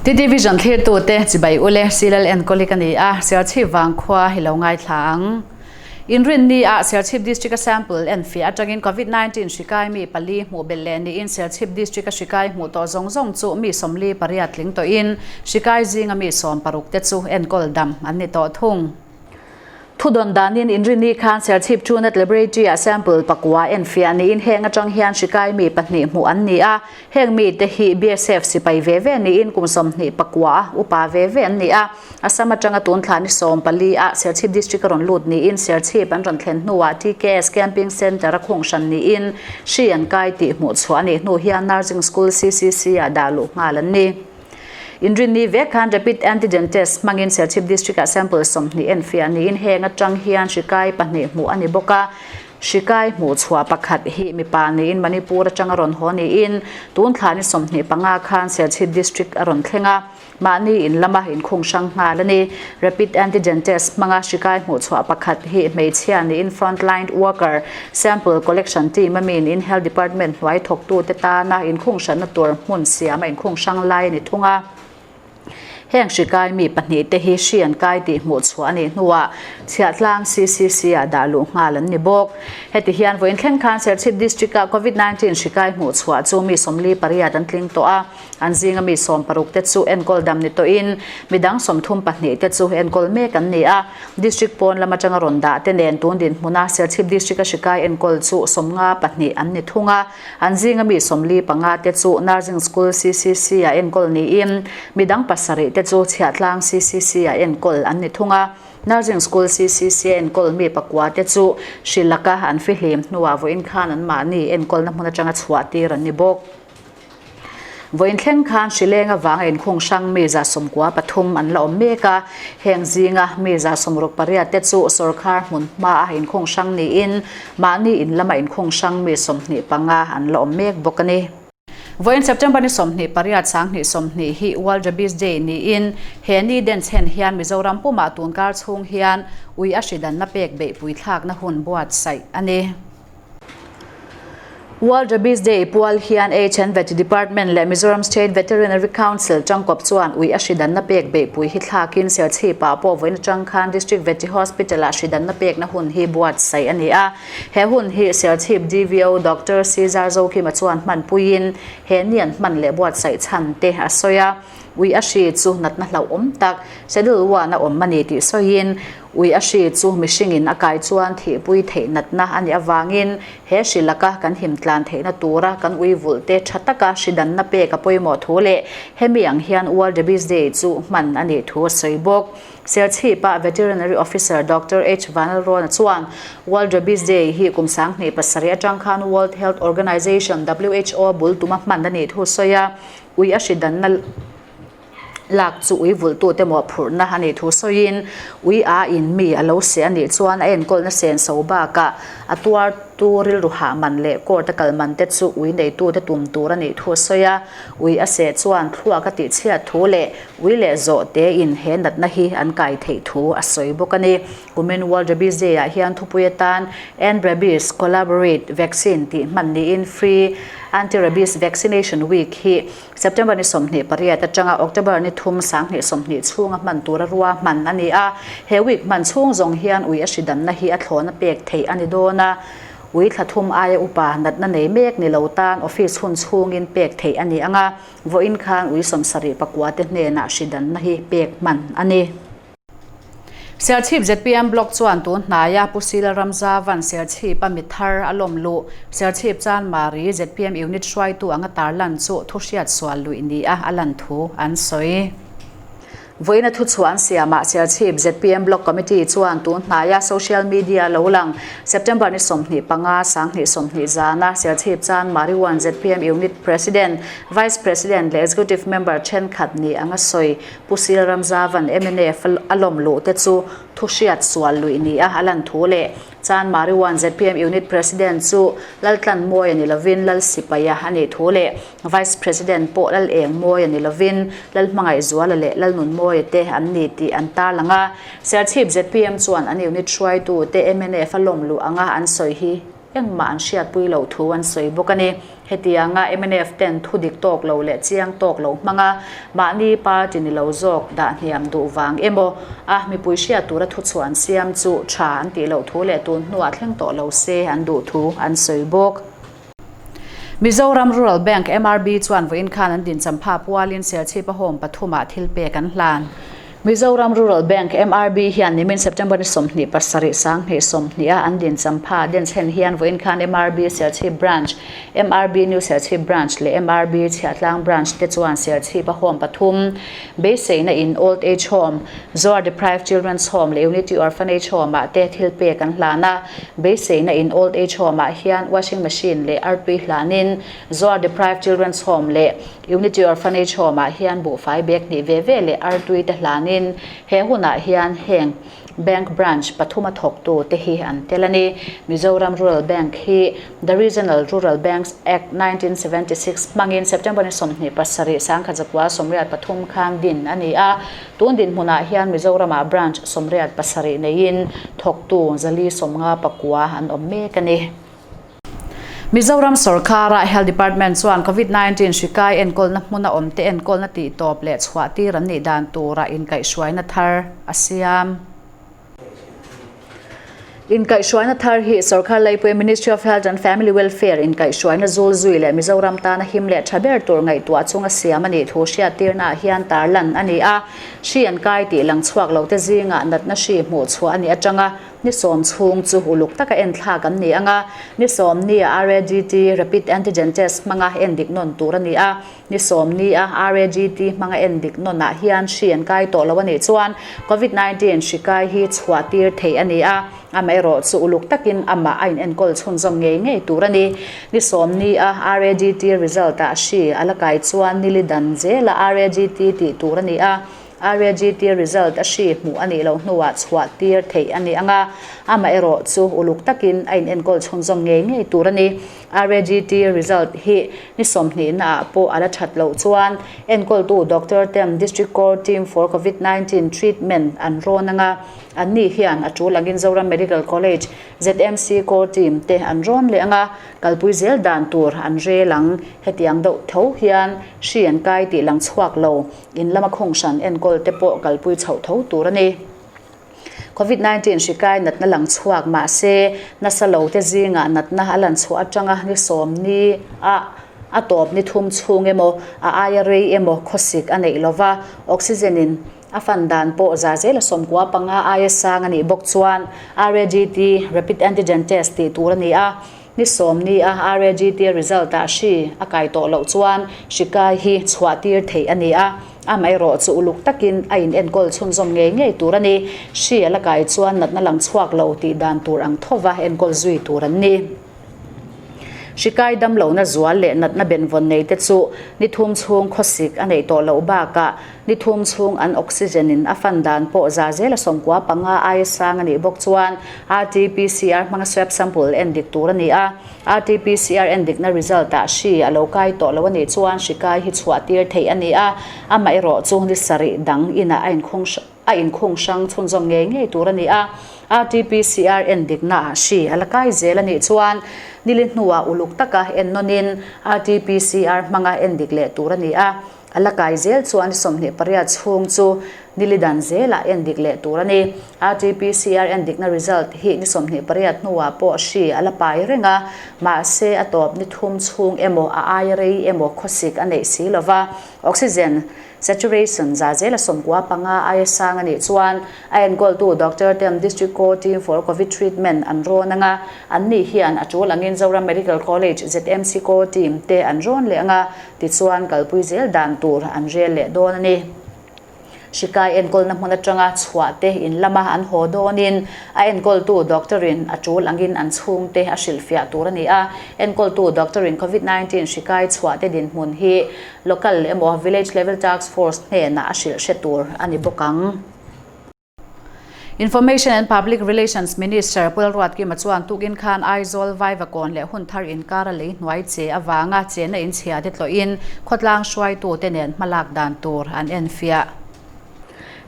TTVision thlirtute chibai ule Silal enkawli ka ni a, Serchhip vangkhua hi lo ngaithla ang. Inrinni ah Serchhip District a sample enfiah atangin Covid 19 hri kai mi pali hmuh belh leh niin Serchhip District a hri kai hmuh tawh zawng zawng chu mi 48 tling tawhin hri kai zinga mi 16 te chu enkawl dam an ni tawh thung. Thudawn danin Inrinni khan Serchhip Truenat Laboratory ah sample pakua enfiah niin heng atang hian hri kai mi pahnih hmuh an ni a, heng mite hi BSF sipai ve ve niin kum 29 a upa ve ve an ni a. Assam atanga tun thla ni 14 ah Serchhip District a rawn lut niin Serchhip an rawn thlen hnuah TKS Camping Centre a khung hran niin hri an kai tih hmuh chhuah a nih hnu hian Nursing School CCC ah dah luh nghal an ni. Inrinni vek khan Rapid Antigen Test hmangin Serchhip District ah sample 20 enfiah niin heng atang hian hri kai pahnih hmuh a ni bawk a. Hri kai hmuh chhuah pakhat hi mipa niin Manipur atanga rawn haw niin tun thla ni 25 khan Serchhip District a rawn thleng a. Mahni in lama inkhung hrang nghal a ni. Rapid Antigen Test hmanga hri kai hmuh chhuah pakhat hi hmeichhia niin frontline worker, sample collection team a mi niin Health Department hnuai thawktute tana inkhung hranna tur hmun siama inkhung hrang lai a ni thung a. Heng hri kai mi pahnih te hi hri an kai tih hmuh chhuah a nih hnuah Chhiahtlang CCC ah dah luh nghal an ni bawk. Heti hian vawiin thleng khan Serchhip District ah Covid 19 hri kai hmuh chhuah chu mi 48 an tling tawh a. An zinga mi 60 te chu enkawl dam ni tawhin midang 32 te chu enkawl mek an ni a. District pawn lam atanga rawn dah te nen tun dinhmuna Serchhip District a hri kai enkawl chu 52 an ni thung a. An zinga mi 45 te chu Nursing School CCC ah enkawl niin midang pasarih te chu Chhiahtlang CCC ah enkawl an ni thung a. Nursing School CCC a enkawl mi pakua te chu hri laka an fihlim hnuah vawiin khan anmahni enkawlna hmun atanga chhuah tir an ni bawk. Vawiin thleng khan hrileng avanga inkhung hrang mi 93 an la awm mek a, heng zinga mi 68 te chu sawrkar hmun hmaa inkhung hrang niin mahni in lama inkhung hrang mi 25 an la awm mek bawk a ni. Vawiin September ni 28 2020 hi World Rabies Day niin he ni denchhen hian Mizoram pumah tunkar chhung hian ui a hridanna pek beihpui thlakna hun buatsaih a ni. World Rabies Day pual hian HN Vet Department leh Mizoram State Veterinary Council tangkawp chuan ui a hridanna pek beihpui hi thlakin Serchhip ah pawh vawiin atang khan District Vet Hospital ah hridanna pekna hun hi buatsaih a ni a. He hun hi Serchhip DVO Doctor Caesar Zokima chuan hmanpuiin he ni an hman leh buatsaih chhan te a sawi a. Ui a hri chu natna hlauhawm tak Schedule one a awm a ni tih sawiin ui a hri chu mihringin a kai chuan thihpui theih natna a nih avangin he hri laka kan himtlan theihna tura kan ui vulh te tha taka hri danna pek a pawimawh thu leh hemi ang hian World Rabies Day chu hman a nih thu a sawi bawk. Serchhipa Veterinary Officer Doctor H Vanlalrawna chuan World Rabies Day hi kum 2007 atang khan World Health Organization, WHO, bul tuma hman a nih thu sawi a, ui a hri danna lak chu ui vulhtute mawhphurhna a nih thu sawiin ui a in mi a lo seh a nih chuan a enkawlna sen so bakah a tuartu rilru hah man leh court a kal man te chu ui neitute tum tur a nih thu a sawi a. Ui a seh chuan thluak a tihchhiat thu leh ui leh zawh te in he natna hi an kai theih thu a sawi bawk a ni. Kumin World Rabies Day ah hian thupui atan End Rabies, Collaborate, Vaccine tih hman niin Free Anti-Rabies Vaccination Week hi September ni 28 atanga October ni 3 2020 chhunga hman tura rua hman a ni a. He week hman chhung zawng hian ui a hri danna hi a thlawna pek theih a ni dawn a. Ui thla thum aia upa natna nei mek ni lo tan office hun chhungin pek theih a ni anga, vawiin khan ui 74 te hnenah hri danna hi pek hman a ni. Serchhip ZPM Block chuan tun hnaia Pu Sila Ramzavan Serchhip a mi thar a lawm luh. Serchhip Chanmari ZPM Unit hruaitu anga tarlan chu thuhriat sual luih ni a a lan thu an sawi. Vawiina thuchhuah an siamah Serchhip ZPM Block Committee chuan tun hnaia social media lo lang September ni 25 2020 zana Serchhip Chanmari 1 ZPM Unit President, Vice President leh Executive Member thenkhat ni anga sawi. Pu Sil Ramzavan mnf a lawm luh te chu thuhriat sual luih ni a a lan thu leh Chanmari 1 ZPM Unit President chu Laltlan Mawi a ni lovin Lal Sipaia a nih thu leh Vice President pawh Lal Eng Mawi a ni lovin Lal Hmangaih Zuala leh Lal Nun Mawia te an ni tih an tarlang a. Serchhip ZPM chuan an unit hruaitu te mnf a lawm luh anga an sawi hi. Engmah an hriatpui loh thu an sawi bawk a ni. Hetianga mnf ten thu dik tawk lo leh chiang tawk lo hmanga mahni party ni lo zawk dah hniam duh vang emaw a mipui hriat tura thuchhuah an siam chu tha an tih loh thu leh tun hnuah thleng tawh lo se an duh thu an sawi bawk. Mizoram Rural Bank, MRB, chuan vawiin khan an dinchampha pualin Serchhipa Home pathumah thil pek an hlan. Mizoram Rural Bank, MRB, hian nimin September ni 27 sanghnih 20 a an din champha denchhen hian vawiin khan MRB Serchhip Branch, MRB New Serchhip Branch leh MRB Chhiahtlang Branch te chuan Serchhip a home pathum beiseina in Old Age Home, Zoar Deprived Children's Home leh Unity Orphanage Home ah te thil pek an hlan a. Beiseina in Old Age Home ah hian washing machine leh artui hlanin Zoar Deprived Children's Home leh Unity Orphanage Home ah hian buhfai bag hnih ve ve leh artui te hlanin he hunah hian heng Bank Branch pathuma thawktu te hi an tel a ni. Mizoram Rural Bank hi The Regional Rural Banks Act 1976 hmangin September ni 27 1983 khan din a ni a. Tun dinhmunah hian Mizoramah Branch 87 neiin thawktu 459 an awm mek a ni. Mizoram sawrkara Health Department chuan Covid 19 hri kai enkawlna hmuna awmte enkawlna tihtawp leh chhuah tir an nih dan tura inkaihhruaina thar a siam. Inkaihhruaina thar hi sawrkar laipui Ministry of Health and Family Welfare inkaihhruaina zul zui leh Mizoram tana him leh tha ber tur ngaihtuah chunga siam a nih thu hriattirnaah hian tarlan a ni a. Hri an kai tih lang chhuak lote zingah natna hri hmuh chhuah a nih atanga Ni sawm chhung chu uluk taka enthlak an ni ang a, ni sawm nia RADT, Rapid Antigen Test, hmanga endik nawn tur a ni a. Ni sawm nia RADT hmanga endik nawnah hian hri an kai tawh lo a nih chuan Covid 19 hri kai hi chhuah tir theih a ni a, amaherawh chu uluk takin amah a inenkawl chhunzawm ngei ngei tur a ni. Ni sawm nia RADT result-ah hri a la kai chuan nili dan zela RADT tih tur a ni a. RAGT result a hri hmuh a nih loh hnuah chhuah tir theih a ni ang a, amaherawh chu uluk takin a inenkawl chhunzawm ngei ngei tur a ni. RAGT result hi ni sawmhnihna ah pawh a la that loh chuan enkawltu doctor ten District Core Team for Covid 19 Treatment an rawn ang a, anni hian a tul angin Zoram Medical College, ZMC, Core Team te an rawn leh ang a, kalpui zel dan tur an rel ang. Hetiang deuh tho hian hri an kai tih lang chhuak lo. In lama khung hran enkawl te pawh kalpui chhoh tho tur a ni. Covid 19 hri kai natna lang chhuak mah se, nasa lo te zingah natna a lan chhuah atanga ni sawm ni a a tawp ni thum chhung emaw, a aia rei emaw khawsik a neih lova, oxygen in a fan dan pawh za zela 95 aia sang a nih bawk chuan RADT, Rapid Antigen Test, tih tur a ni a. Ni sawm ni a RAGT result ah hri a kai tawh loh chuan hri kai hi chhuah tir theih a ni a, amaherawh chu uluk takin a in enkawl chhunzawm ngei ngei tur a ni. Hri a la kai chuan natna lang chhuak lo tih dan tur ang thova enkawl zui tur an ni. Hri kai dam lohna zual leh natna benvawn nei te chu ni thum chhung khawsik a neih tawh loh bakah Ni thum chhung an oxygen in a fan dan pawh za zela 95 aia sang a nih bawk chuan RT-PCR hmanga swab sample en dik tur a ni a. RT-PCR en dikna result ah hri a lo kai tawh lo a nih chuan hri kai hi chhuah tir theih a ni a, amaherawh chu ni sarih dang inah a inkhung a inkhung hrang chhunzawm ngei ngei tur a ni a. RT-PCR en dikna ah hri a la kai zel a nih chuan nili hnuah uluk taka en nawnin RT-PCR hmanga en dik leh tur a ni a. A la kai zel chuan 28 chhung chu nili dan zelah en dik leh tur a ni. RT-PCR en dikna result hi ni 28 hnuah pawh hri a la pai reng a, mahse a tawp ni thum chhung emaw a aia rei emaw khawsik a neih si lova, oxygen saturation za zela 95 aia sang a nih chuan A enkawltu Doctor ten District Core Team for Covid Treatment an rawn ang a, an nih hian a tul angin Zoram Medical College, ZMC Core Team, te an rawn leh ang a, tichuan kalpui zel dan tur an rel leh dawn a ni. Hri kai enkawlna hmun atanga chhuah te in lama an haw dawnin a enkawltu doctor in a tul angin an chhungte a hrilhfiah tur a ni a, enkawltu doctor in Covid 19 hri kai chhuah te dinhmun hi local emaw Village Level Task Force hnenah a hrilh hre tur a ni bawk ang. Information and Public Relations Minister Pu Lalruatkima chuan tukin khan Aizawl Vaivakawn leh Hunthar inkara lei hnuai che avanga chenna inchhia te tlawhin khawtlang hruaitute nen hmalak dan tur an enfiah.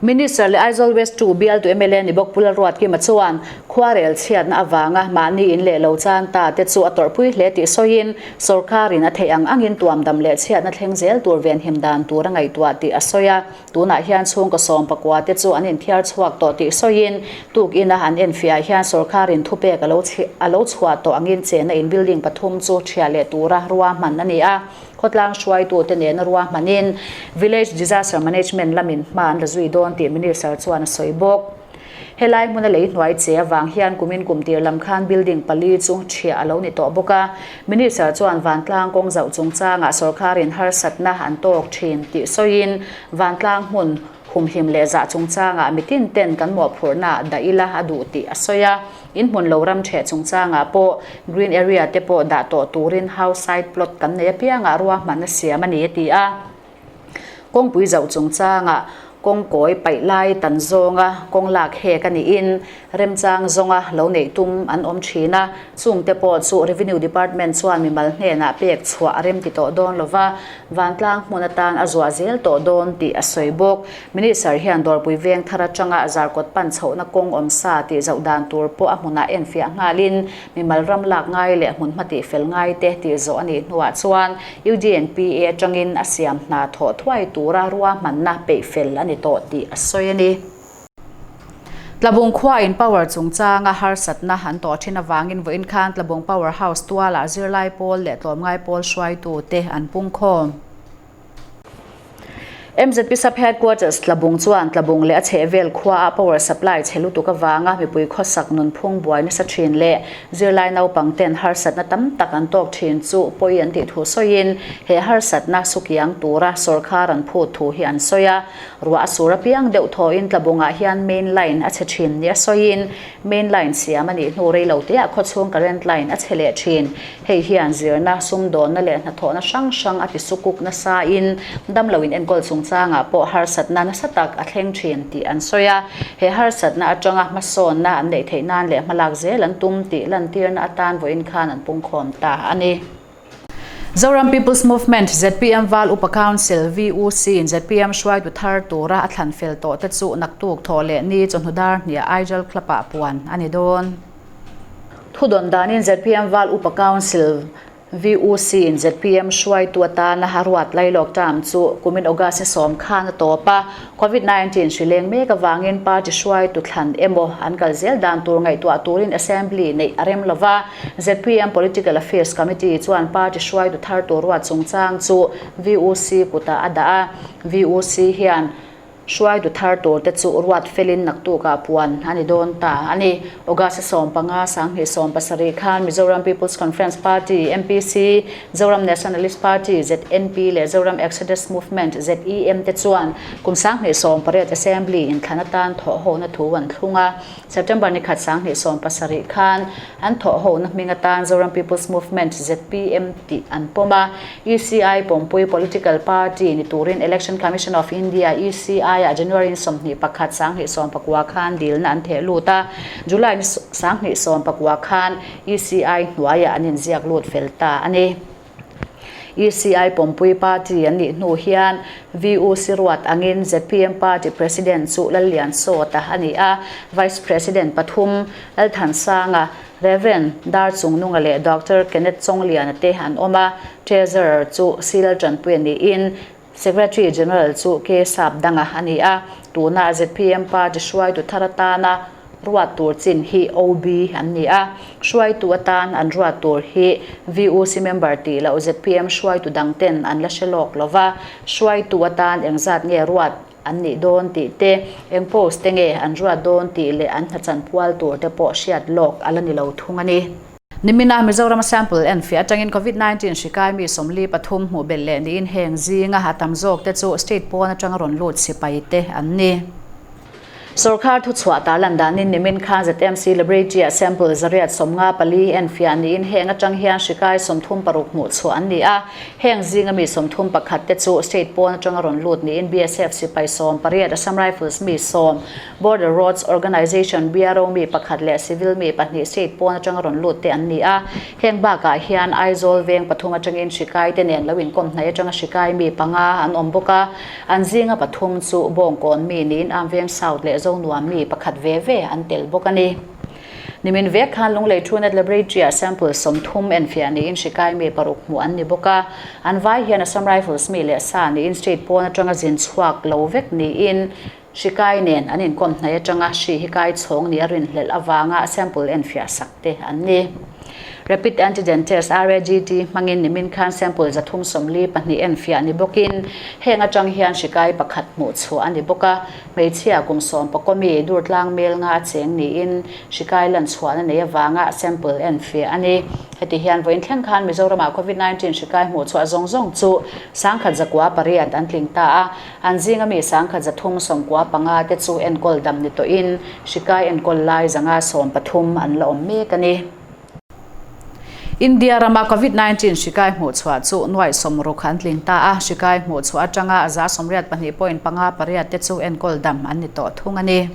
Minister leh Aizawl West ii bialtu mla ni bawk Pu Lalruatkima chuan khuarel chhiatna avanga mahni in leh lo chan ta te chu a tawrhpui hle tih sawiin sawrkarin a theih ang angin tuamdam leh chhiatna thleng zel tur venhim dan tur a ngaihtuah tih a sawi a. Tunah hian chhungkaw sawm pakua te chu an inthiar chhuak tawh tih sawiin tukin a an enfiah hian sawrkarin thupek a lo chhuah tawh angin chenna in building pathum chu thiah leh tura ruahman a ni a. Khawtlang hruaitute nena ruahmanin Village Disaster Management lamin hma an la zui dawn tih Minister chuan a sawi bawk. Helai hmuna lei hnuai che avang hian kumin kum tir lam khan building pali chu ṭhiah a lo ni tawh bawk a. Minister chuan vantlang kawng zauh chungchangah sawrkarin harsatna an tawk ṭhin tih sawiin vantlang hmun Humhim leh zah chungchangah mitin ten kan mawhphurhna dah ila a duh tih a sawi a. In hmun lo ram ṭheh chungchangah pawh green area te pawh dah tawh turin house site plot kan nei apiangah ruahman a siam a ni a ti a. Kawngpui zauh chungchangah kawngkawi paih lai tan zawnga kawng lak hek a niin remchang zawnga lo neih tum an awm thin a, chungte pawh chu Revenue Department chuan mimal hnenah pek chhuah a remti tawh dawn lova, vantlang hmun atan a zuah zel tawh dawn tih a sawi bawk. Minister hian Dawrpui veng thar atanga Zarkawt pan chhohna kawng awm sa tih zoh dan tur pawh a hmunah enfiah nghalin mimal ram lak ngai leh hmun hma tih fel ngai te tih zawh a nih hnuah chuan UDNPA atangin a siam hna thawh thuai tura ruahmanna peih fel a ni tawh tih a sawi a ni. Tlabung khuain power chungchanga harsatna an tawh thin avangin vawiin khan Tlabung Power House tualah zirlai pawl leh tlawmngai pawl hruaitute an pungkhawm. MZP Sub Headquarters Tlabung chuan Tlabung leh a chhehvel khuaah power supply chhe lutuk avanga mipui khawsak nunphung buai nasa thin leh zirlai naupang ten harsatna tam tak an tawk thin chu pawi an tih thu sawiin he harsatna sukiang tura sawrkar an phut thu hi an sawi a. Ruah a sur apiang deuh thawhin Tlabungah hian main line a chhe thin nia sawiin main line siam a nih hnu rei lo teah khawchhung current line a chhe leh thin. Hei hian zirna, sumdawnna leh hnathawhna hrang hrang a ti sukuk nasain damlo in enkawl chungchangah pawh harsatna nasa tak a thleng thin tih an sawi a. He harsatna atanga hmasawnna an neih theih nan leh hmalak zel an tum tih lantirna atan vawiin khan an pungkhawm ta a ni. Zoram People's Movement, zpm, Val Upa Council, VUC, in zpm hruaitu thar tura a thlan fel tawh te chu naktuk thawh leh ni chawhnu dar hniah Aijal Club-ah puan a ni dawn. Thudawn danin zpm Val Upa Council, VUC, in zpm hruaitu atana a ruat lailawk term chu kumin August ni sawm khan a tawp a. Covid 19 hri leng mek avangin party hruaitu thlan emaw an kal zel dan tur ngaihtuah turin Assembly neih a rem lova. Zpm Political Affairs Committee chuan party hruaitu thar tur ruat chungchang chu VUC kutah a dah a. VUC hian hruaitu thar tur te chu ruat felin naktukah puan a ni dawn ta a ni. August 15, 2017 khan Mizoram People's Conference Party, MPC, Zoram Nationalist Party, ZNP, leh Zoram Exodus Movement, ZEM, te chuan kum 2018 Assembly inthlan atan thawhhona thu an thlung a. September ni khat 2017 khan an thawhhona hming atan Zoram People's Movement, zpm, tih an pawm a. ECI pawmpui political party ni turin Election Commission of India, ECI, ah January ni 21, 2019 khan dilna an theh lut a. July ni 2019 khan ECI hnuaiah an inziak lut fel ta a ni. ECI pawmpui party an nih hnu hian VUC ruat angin zpm party president chu Lalliansawta a ni a, vice president pathum Lalthansanga, Rev. Darchungnunga leh Doctor Kenneth Chawngliana te an awm a, treasurer chu C Laltanpuia niin Secretary General chu K Sapdanga a ni a, tuna zpm party hruaitu thar atana ruat tur chin hi OB an ni a, hruaitu atan an ruat tur hi VUC member tih loh zpm hruaitu dang ten an la hre lawk lo va, hruaitu atan engzat nge ruat an nih dawn tih te, eng post te nge an ruat dawn tih leh an hnachanpual tur te pawh hriat lawk a la ni lo thung a ni. Nimina Mizoram sample enfiah atangin Covid 19 hri kai mi 43 hmuh belh leh niin heng zinga a tam zawk te chu state pawn atanga rawn lut sipai te an ni. Sorkar thuchhuah tarlan danin nimin khan ZMC Laboratory-ah sample 854 enfiah niin heng atang hian hri kai 36 hmuh chhuah an ni a. Heng zinga mi 31 te chu state pawn atanga rawn lut niin BSF sipai 18, Assam Rifles mi sawm, Border Roads Organisation, BRO, mi pakhat leh civil mi pahnih state pawn atanga rawn lut te an ni a. Heng bakah hian Aizawl veng pathum atangin hri kai te nen lo inkawm hnaih atanga hri kai mi panga an awm bawk a. An zinga pathum chu Bawngkawn mi niin Amveng South leh Zonuam mi pakhat ve ve an tel bawk a ni. Nimin vek khan Lunglei Truenat Laboratory-ah sample 30 enfiah niin hri kai mi paruk hmuh an ni bawk a. An vai hian Assam Rifles mi leh sa niin state pawn atanga zin chhuak lo vek niin hri kai nen an inkawm hnaih atanga hri hi kai chhawng nih a rinhlelh avanga sample enfiah sak te an ni. Rapid Antigen Test, RAGT, hmangin nimin khan sample 342 enfiah ni bawkin heng atang hian hri kai pakhat hmuh chhuah a ni bawk a. Hmeichhia kum sawm pakua mi Durtlang mel nga a cheng niin hri kai lan chhuahna nei avanga sample enfiah a ni. Heti hian vawiin thleng khan Mizoramah Covid-19 hri kai hmuh chhuah zawng zawng chu 1198 an tling ta a. An zinga mi 1395 te chu enkawl dam ni tawhin hri kai enkawl lai 513 an la awm mek a ni. India rama Covid-19 hri kai hmuh chhuah chu nuai 60 an tling ta a. Hri kai hmuh chhuah atanga 82.58 te chu enkawl dam an ni tawh thung a ni.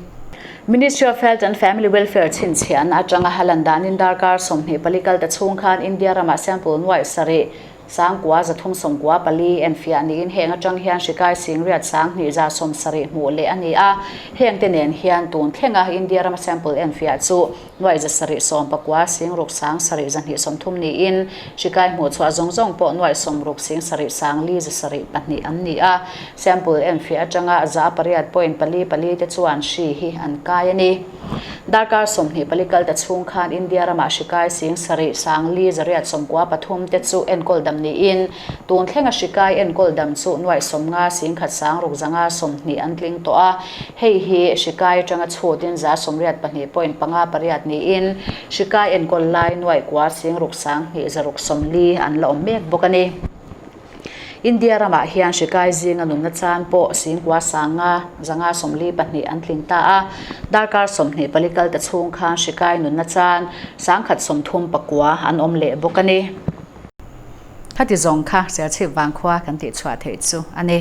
Ministry of Health and Family Welfare chhinchhiahna atanga halan danin darkar 24 kal ta chhung khan India rama sample nuai sarih 9394 enfiah niin heng atang hian hri kai singriat 2170 hmuh leh a ni a. Heng te nen hian tun thlenga India rama sample enfiah chu nuai 719 singruk sang sarih 230 niin hri kai hmuh chhuah zawng zawng pawh nuai 60 sing sarih sang li 7 2 an ni a. Sample enfiah atanga 8.44 te chuan hri hi an kai a ni. Darkar 24 kal ta chhung khan India rama hri kai sing sarih sang li 893 te chu enkawl dam niin tun thlenga hri kai enkawl dam chu nuai 50 sing khat sang ruk zanga 20 an tling tawh a. Hei hi hri kai atanga chhutin 82.58 niin hri kai enkawl lai nuai kua sing ruk sang hnih zaruk 40 an la awm mek bawk a ni. India rama hian hri kai zinga nunna chan pawh singkua sanga zanga 42 an tling ta a. Darkar 24 kal ta chhung khan hri kai nunna chan 139 an awm leh bawk a ni. Khati zawng kha Serchhip Vangkhua kan tih chhuah theih chu a ni.